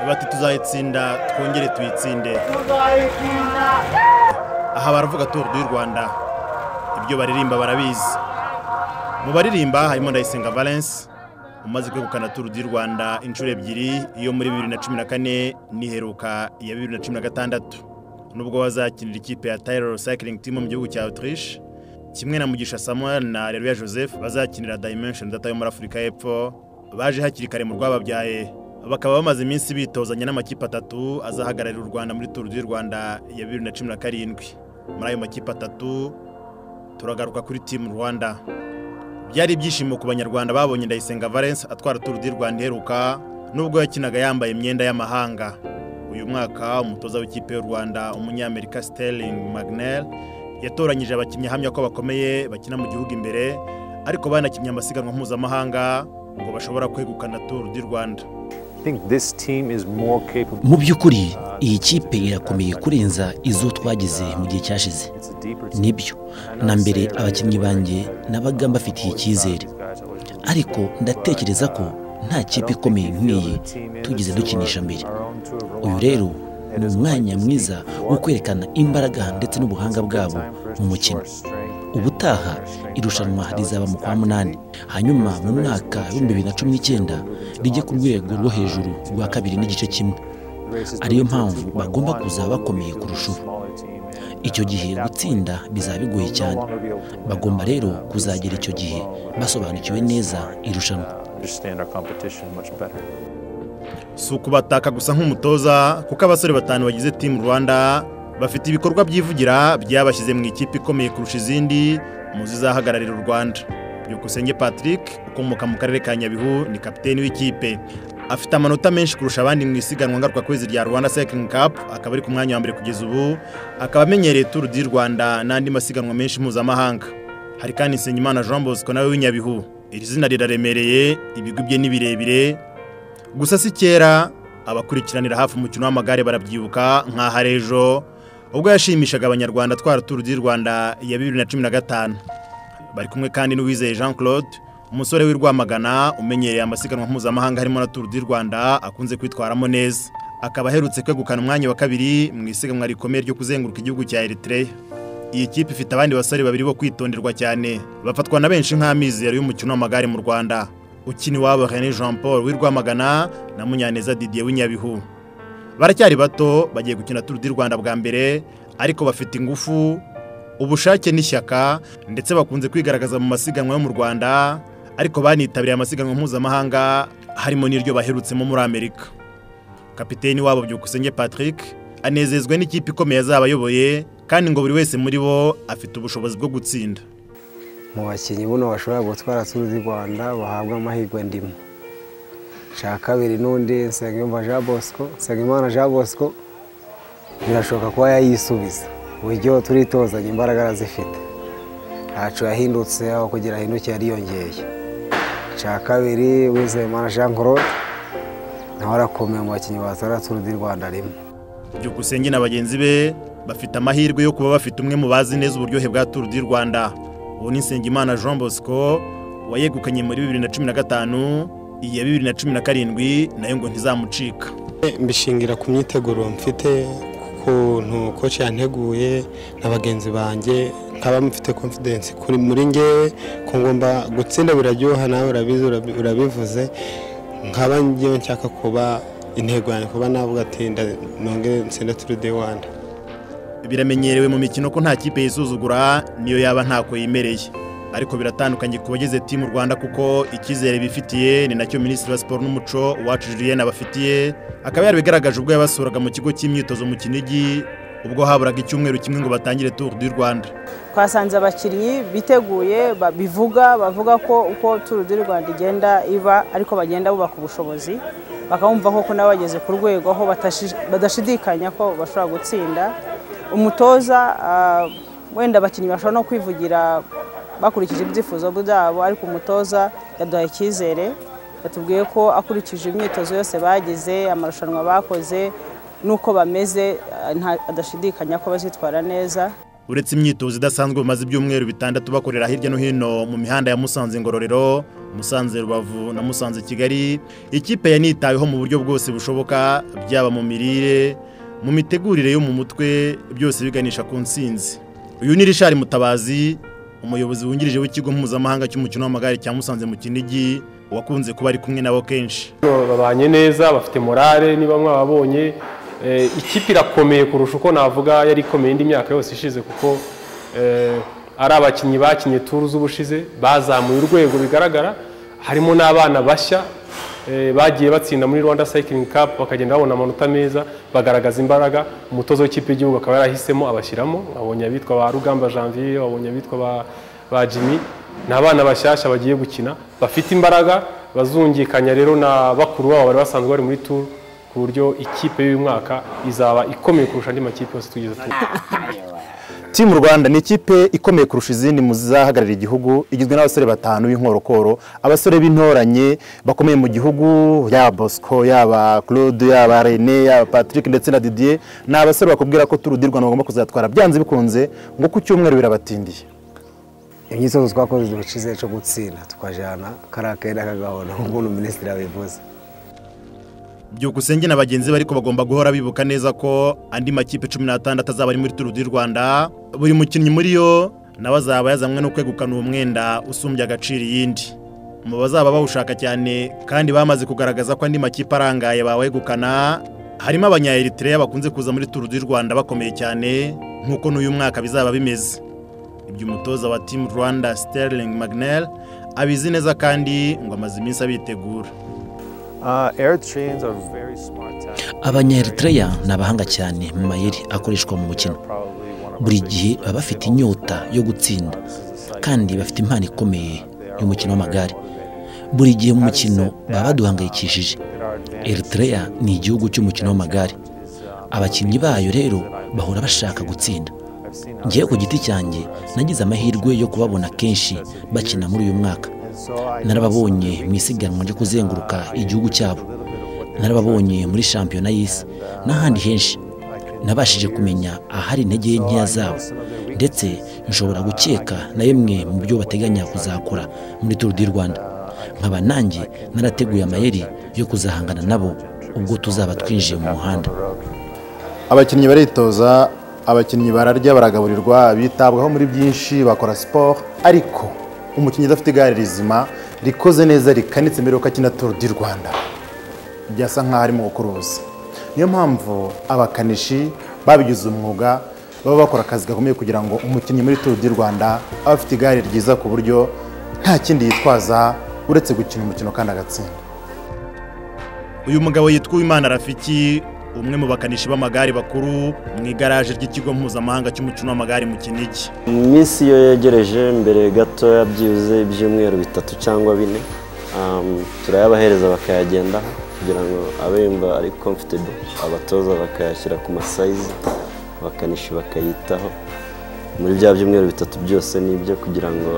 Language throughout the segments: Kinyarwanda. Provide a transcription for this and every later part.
Bati tuzayitsinda, twongere tuyitsinde. Aha baravuga Tour du Rwanda, ibyo baririmba barabizi. Mu baririmba harimo Ndayisenga Valens umaze kwegukana Tour du Rwanda inshuro ebyiri, iyo muri 2014 n'iheruka ya 2016, nubwo bazakinira ikipe ya Tyrol Cycling Team mu gihugu cya Autriche, kimwe na Mugisha Samuel na Areruya Joseph bazakinira Dimension Data yo muri Afurika y'Epfo. Baje hakiri kare mu rwababyaye, bakaba bamaze iminsi bitozanya n'amakipe atatu azahagararira u Rwanda muri Tour du Rwanda ya 2017. Muri ayo makipe atatu turagaruka kuri Team Rwanda. Byari ibyishimo ku Banyarwanda babonye Ndayisenga Valens atwara Tour du Rwanda iheruka, nubwo yakinaga yambaye imyenda y'amahanga. Uyu mwaka umutoza w'ikipe y'u Rwanda, Umunyamerika Sterling Magnell, yatoranyije abakinnyi ahamya ko bakomeye, bakina mu gihugu imbere ariko banakinnye amasiganwa mpuzamahanga, ngo bashobora kwegukana Tour du Rwanda. Mu by'ukuri iyi kipe irakomeye kurenza izo twagize mu gihe cyashize. Nibyo, na mbere abakinnyi banjye nabaga mbafitiye icyizere, ariko ndatekereza ko nta kipe ikomeye nk'iyi tugize dukinisha mbere. Uyu rero ni umwanya mwiza wo kwerekana imbaraga ndetse n'ubuhanga bwabo mu mukino. Ubutaha irushanwa rizaba mu kwa munani, hanyuma mu mwaka wa 2019 rijye ku rwego rwo hejuru rwa 2.1, ariyo mpamvu bagomba kuzaba bakomeye kurusha ubu. Icyo gihe gutsinda bizaba bigoye cyane. Bagomba rero kuzagera icyo gihe basobanukiwe neza irushanwa. Si ukubataka gusa nk'umutoza, kuko abasore batanu bagize Team Rwanda bafite ibikorwa byivugira byabashyize mu ikipe ikomeye kurusha izindi mu zizahagararira u Rwanda. Byukusenge Patrick ukomoka mu karere ka Nyabihu ni kapiteni w'ikipe. Afite amanota menshi kurusha abandi mu isiganwa ngarukakwezi rya Rwanda Cycling Cup, akaba ari ku mwanya wa mbere kugeza ubu, akaba amenyereye Tour du Rwanda n'andi masiganwa menshi mpuzamahanga. Hari kandi Nsengimana Jean Bosco nawe w'Inyabihu. Iri zina riraremereye, ibigwi bye ni birebire. Gusa si kera, abakurikiranira hafi umukino w'amagare barabyibuka nk'aho ari ejo, ubwo yashimishaga Abanyarwanda atwara Tour du Rwanda ya 2015. Bari kumwe kandi n'Uwizeye Jean Claude, umusore w'i Rwamagana umenyereye amasiganwa mpuzamahanga harimo na Tour du Rwanda akunze kwitwaramo neza, akaba aherutse kwegukana umwanya wa kabiri mu isiganwa rikomeye ryo kuzenguruka igihugu cya Eritrea. Iyi kipe ifite abandi basore babiri bo kwitonderwa cyane, bafatwa na benshi nk'amizero y'umukino w'amagare mu Rwanda: Ukiniwabo René Jean Paul w'i Rwamagana na Munyaneza Didier w'Inyabihu. Baracyari bato, bagiye gukina Tour du Rwanda bwa mbere, ariko bafite ingufu, ubushake n'ishyaka, ndetse bakunze kwigaragaza mu masiganwa yo mu Rwanda, ariko banitabiriye amasiganwa mpuzamahanga harimo n'iryo baherutsemo muri Amerika. Kapiteni wabo Byukusenge Patrick anezezwa n'ikipe ikomeye azaba ayoboye, kandi ngo buri wese muri bo afite ubushobozi bwo gutsinda. Mu bakinnyi buno bashobora gutwara Tour du Rwanda bahabwa amahirwe ndimo. Cya kabiri n'undi Nsengiyumva Jean Bosco, Nsengimana Jean Bosco, birashoboka kuba yayisubiza. Uburyo turitozanya, imbaraga arazifite, ntaco yahindutse, aho kugira ahinduke yariyongeye. Cya kabiri Uwizeyimana Jean Claude nawe arakomeye, mu bakinnyi batwara Tour du Rwanda rimwe. Byukusenge na bagenzi be bafite amahirwe yo kuba bafite umwe mu bazi neza uburyohe bwa Tour du Rwanda. Uwo ni Nsengimana Jean Bosco wayegukanye muri 2015. Iya 2017 nayo ngo ntizamucika. Mbishingira ku myiteguro mfite, ukuntu coach yanteguye na bagenzi banjye, nkaba mfite confidence kuri muri ngewe ko ngomba gutsinda. Biraryoha, nawe urabizi, urabivuze. Nkaba ngewe nshaka kuba intego yanjye kuba navuga ati nongere nsinde Tour du Rwanda. Biramenyerewe mu mikino ko nta kipe yisuzugura niyo yaba ntako yimereye, ariko biratandukanye ku bagize Team Rwanda, kuko icyizere bifitiye ni nacyo Minisitiri wa Siporo n'Umuco Uwacu Julienne abafitiye, akaba yarabigaragaje ubwo yabasuraga mu kigo cy'imyitozo mu Kinigi, ubwo haburaga icyumweru kimwe ngo batangire Tour du Rwanda. Twasanze abakinnyi biteguye, bivuga bavuga ko uko Tour du Rwanda igenda iba ariko bagenda bubaka ubushobozi, bakabumva koko nabo bageze ku rwego aho badashidikanya ko bashobora gutsinda. Umutoza, wenda abakinnyi bashobora no kwivugira bakurikije ibyifuzo byabo, ariko umutoza yaduhaye icyizere, yatubwiye ko akurikije imyitozo yose bagize, amarushanwa bakoze n'uko bameze, adashidikanya ko bazitwara neza. Uretse imyitozo idasanzwe bamaze ibyumweru 6 bakorera hirya no hino mu mihanda ya Musanze Ngororero, Musanze Rubavu na Musanze Kigali, ikipe yanitaweho mu buryo bwose bushoboka, byaba mu mirire, mu mitegurire yo mu mutwe, byose biganisha ku ntsinzi. Uyu ni Richard Mutabazi, umuyobozi wungirije w'ikigo mpuzamahanga cy'umukino w'amagare cya Musanze mu Kinigi, wakunze kuba ari kumwe nabo kenshi. Babanye neza, bafite morale, niba mwababonye ikipe irakomeye kurusha uko navuga yari ikomeye indi myaka yose ishize, kuko ari abakinnyi bakinye tour z'ubushize bazamuye urwego bigaragara, harimo n'abana bashya bagiye batsinda muri Rwanda Cycling Cup bakagenda babona amanota meza, bagaragaza imbaraga. Umutozo w'ikipe y'igihugu akaba yarahisemo abashyiramo, abonye abitwa ba Rugamba Janvier, abonye abitwa ba Jimmy, ni abana bashyashya bagiye gukina bafite imbaraga, bazungikanya rero na bakuru babo bari basanzwe bari muri tour, ku buryo ikipe y'uyu mwaka izaba ikomeye kurusha andi makipe yose tugeze tu. Team Rwanda ni ikipe ikomeye kurusha izindi mu zizahagararira igihugu, igizwe n'abasore 5 b'inkorokoro, abasore b'intoranye bakomeye mu gihugu, yaba Bosco, yaba Claude, yaba René, yaba Patrick ndetse na Didier. Ni abasore bakubwira ko Tour du Rwanda bagomba kuzatwara byanze bikunze, ngo ku cyumweru birabatindiye. Imyitozo twakoze ducize cyo gutsinda tukajana karakenda kagahona nk'uko minisitiri abivuze. Byukusenge na bagenzi bariko bagomba guhora bibuka neza ko andi makipe 16 azaba ari muri Tour du Rwanda, buri mukinnyi muri yo nawe azaba yazamwe no kwegukana uwo mwenda usumbya agaciro yindi. Mu bazaba bawushaka cyane kandi bamaze kugaragaza ko andi makipe arangaye bawegukana, harimo abanya Eritrea bakunze kuza muri Tour du Rwanda bakomeye cyane nkuko n'uyu mwaka bizaba bimeze. Ibyo umutoza wa Team Rwanda Sterling Magnell abizi neza kandi ngo amaze iminsi abitegura. Abanya-Eritrea ni abahanga cyane mu mayeri akoreshwa mu mukino. Buri gihe baba bafite inyota yo gutsinda kandi bafite impano ikomeye y'umukino w'amagare. Buri gihe mu mukino baba baduhangayikishije. Eritrea ni igihugu cy'umukino w'amagare. Abakinnyi bayo rero bahora bashaka gutsinda. Ngiye ku giti cyanjye nagize amahirwe yo kubabona kenshi bakina muri uyu mwaka. Narababonye mu isiganwa ryo kuzenguruka igihugu cyabo, narababonye muri shampiyona y'isi n'ahandi henshi. Nabashije kumenya ahari intege nkeya zabo, ndetse nshobora gukeka na bimwe mu byo bateganya kuzakora muri Tour du Rwanda. Nkaba nanjye narateguye amayeri yo kuzahangana nabo ubwo tuzaba twinjiye mu muhanda. Abakinnyi baritoza, abakinnyi bararya, baragaburirwa, bitabwaho muri byinshi, bakora siporo, ariko umukinnyi udafite igare rizima rikoze neza rikanitse mbere yuko akina Tour du Rwanda byasa nkaho arimo gukora ubusa. Niyo mpamvu abakanishi babigize umwuga baba bakora akazi gakomeye kugira ngo umukinnyi muri Tour du Rwanda abe afite igare ryiza ku buryo nta kindi yitwaza uretse gukina umukino kandi agatsinda. Uyu mugabo yitwa Uwimana Rafiki, umwe mu bakanishi b'amagare bakuru mu igaraje ry'ikigo mpuzamahanga cy'umukino w'amagare mu Kinigi. Mu minsi iyo yegereje mbere gato byibuze ibyumweru 3 cyangwa 4, turayabahereza bakayagendaho kugira ngo abe yumva ari comfortable, abatoza bakayashyira ku masayizi, abakanishi bakayitaho. Muri bya byumweru 3 byose nibyo kugira ngo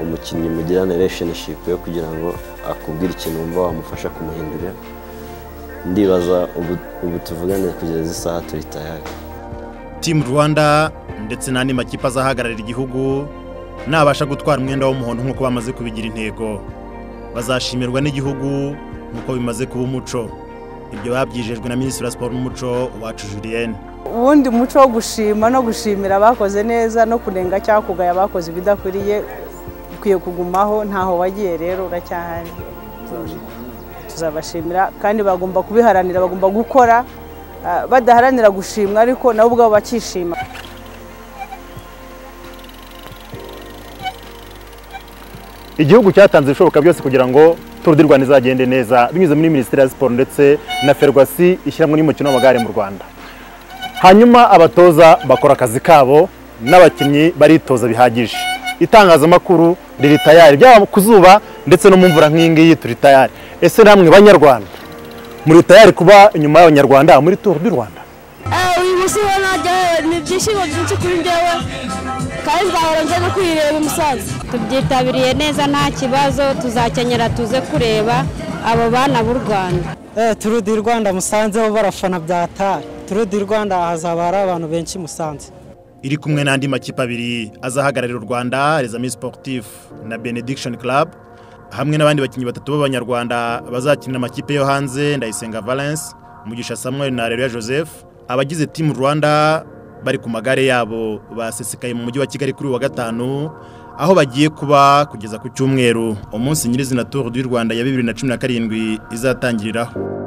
umukinnyi mugirane relationship yo kugira ngo akubwire ikintu wumva wamufasha kumuhindurira. Ndibaza ubu tuvugane kugeza isaha turi tayari. Team Rwanda ndetse n'andi makipe azahagararira igihugu nabasha gutwara umwenda w'umuhondo nk'uko bamaze kubigira intego, bazashimirwa n'igihugu nk'uko bimaze kuba umuco. Ibyo babyijejwe na Minisitiri wa Siporo n'Umuco Uwacu Julienne. Ubundi muco wo gushima no gushimira abakoze neza no kunenga cyangwa kugaya abakoze ibidakwiriye ukwiye kugumaho, ntaho wagiye rero uracyahari. Tuzabashimira kandi bagomba kubiharanira, bagomba gukora badaharanira gushimwa ariko nabo ubwabo bakishima. Igihugu cyatanze ibishoboka byose kugira ngo Tour du Rwanda izagende neza binyuze muri Minisiteri ya Siporo ndetse na Ferwasi ishyirahamwe n'umukino w'amagare mu Rwanda. Hanyuma abatoza bakora akazi kabo n'abakinnyi baritoza bihagije. Itangazamakuru riri tayari byaba ku zuba ndetse no mu mvura nk'iyi ngiyi turi tayari. Ese namwe banyarwanda muri tayari kuba inyuma y'abanyarwanda muri Tour du Rwanda? Uyu munsi ni ibyishimo byinshi kuri njyewe kandi nzahora nje no kwireba Musanze. Tubyitabiriye neza nta kibazo, tuzakenyera tuze kureba abo bana b'u Rwanda. Tour du Rwanda Musanze bo barafana byatari. Tour du Rwanda hazaba hari abantu benshi Musanze. Iri kumwe n'andi makipe abiri azahagararira u Rwanda, Les Amis Sportifs na Benediction Club, hamwe n'abandi bakinnyi batatu b'Abanyarwanda bazakinira amakipe yo hanze, Ndayisenga Valence, Mugisha Samuel na Areruya Joseph. Abagize Team Rwanda bari ku magare yabo basesekaye mu mujyi wa Kigali kuri uyu wa gatanu, aho bagiye kuba kugeza ku cyumweru, umunsi nyirizina Tour du Rwanda ya 2017 izatangiriraho.